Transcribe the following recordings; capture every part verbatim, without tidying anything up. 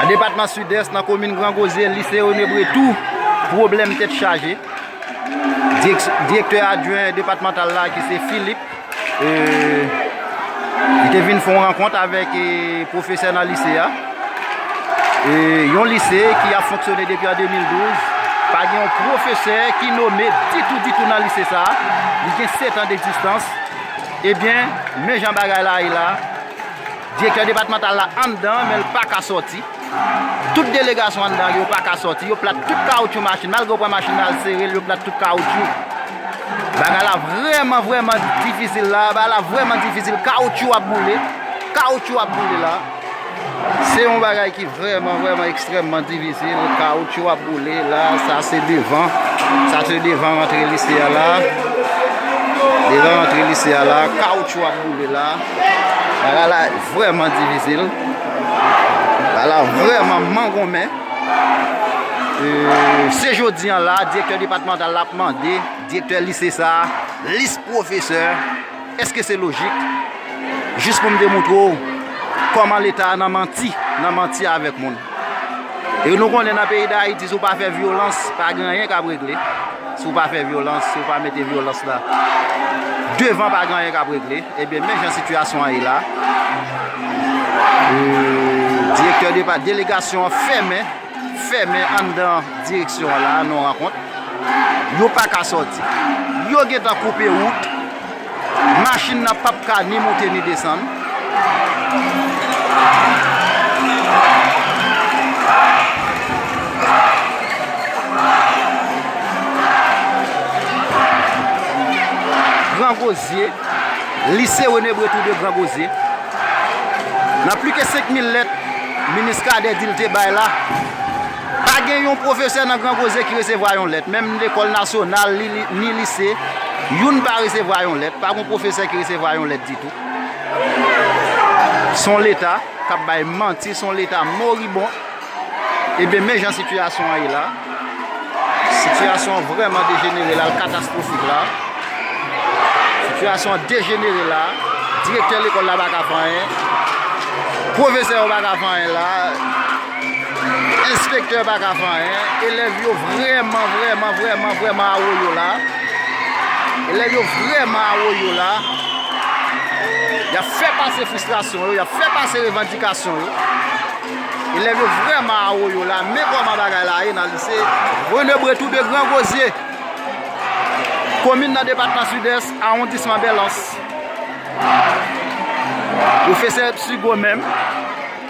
Depatman Sidès, nan komin Gran Gozye, lise René Bretou, pwoblèm tèt chaje. Dirèk-, direktè adjwen depatmantal la, ki se Philippe, e, li te vin fè yon rankont avèk, e, pwofesè nan lise a. E, yon lise ki ap fonksyone depi an de mil douz, pa gen yon pwofesè ki nome ditou, ditou nan lise sa a. Li gen sèt an degzistans. Ebyen, men jan bagay la ye la. Direktè depatmantal la anndan, men l pa ka sòti. Tout delegasyon anndan yo pa ka sòti. Yo plat tout kawoutchou machin. Malgre yo pran machin nan al sere l, yo plat tout kawoutchou. Bagay la vrèman, vrèman difisil la. Bagay la vrèman difisil. Kawoutchou ap boule. Kawoutchou ap boule la. Se yon bagay ki vrèman, vrèman ekstrèmman difisil. Kawoutchou ap boule la. Sa se devan. Sa se devan rantre lise a la. Devan rantre lise a la. Kawoutchou ap boule la. Bagay la vrèman difisil. Bagay la vrèman mangonmen. E, se jodi an la, direktè depatmantal la ap mande direktè lise sa a, lis pwofesè, èske se lojik? Jis pou m te montre w kòman Leta a nan manti, nan manti avèk moun. E nou konnen nan peyi Dayiti, si w pa fè vyolans, pa gen anyen k ap regle. Si w pa fè vyolans, si w pa mete vyolans la devan, pa gen anyen k ap regle. Ebyen, men jan sitiyasyon an ye la. E, direktè depa-, delegasyon an fèmen, fèmen anndan direksyon an la, nan rankont. Yo pa ka sòti. Yo gentan koupe wout. Machin nan p ap ka ni moute ni desann. Gran Gozye, lise René Bretou de Gran Gozye. Nan plis ke senk mil lèt, minis Cadet di l te bay la, pa gen yon pwofesè nan Gran Gozye ki resevwa yon lèt. Menm lekòl nasyonal, li, li, ni lise, youn pa resevwa yon lèt. Pa gen pwofesè ki resevwa yon lèt ditou. Se yon Leta k ap bay manti, se yon Leta moribon. Ebyen, men jan sitiyasyon an ye la. Sitiyasyon an vrèman dejenere la, l katastwofik la. Sitiyasyon an dejenere la. Direktè lekòl la pa ka fè anyen. Pwofesè yo pa ka fè anyen la. Enspektè pa ka fè anyen. Elèv yo vrèman, vrèman, vrèman, vrèman awoyo la. Elèv yo vrèman awoyo la. Y ap fè pase fristrasyon yo, y ap fè pase revandikasyon yo. Elèv yo vrèman awoyo la. Men kòman bagay la ye nan lise René Bretou de Gran Gozye. Komin nan depatman Sidès, awondisman Bèlans. Pwofesè Sigo menm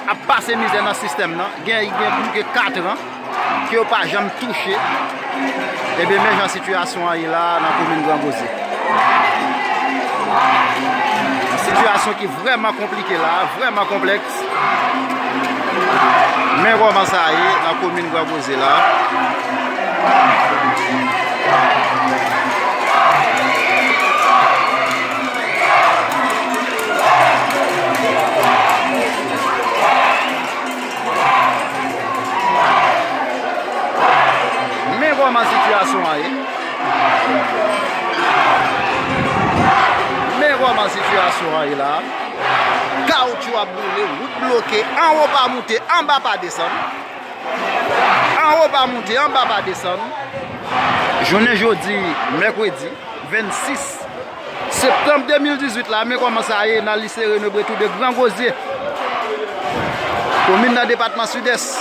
ap pase mizè nan sistèm nan. Gen, gen plis ke kat an ke yo pa janm touche. Ebyen, men jan sitiyasyon an ye la nan komin Gran Gozye. Sitiyasyon ki vrèman konplike la, vrèman konplèks. Men kòman sa ye nan komin Gran Gozye la. Men kòman sitiyasyon an ye. Men kòman sitiyasyon an ye la. Kawoutchou ap boule, wout bloke, anwo pa moute, anba pa desann. Anwo pa moute, anba pa desann. Jounen jodi, mèkredi vennsis septanm de mil dizuit la, men kòman sa ye nan lise René Bretou de Gran Gozye, komin nan depatman Sidès.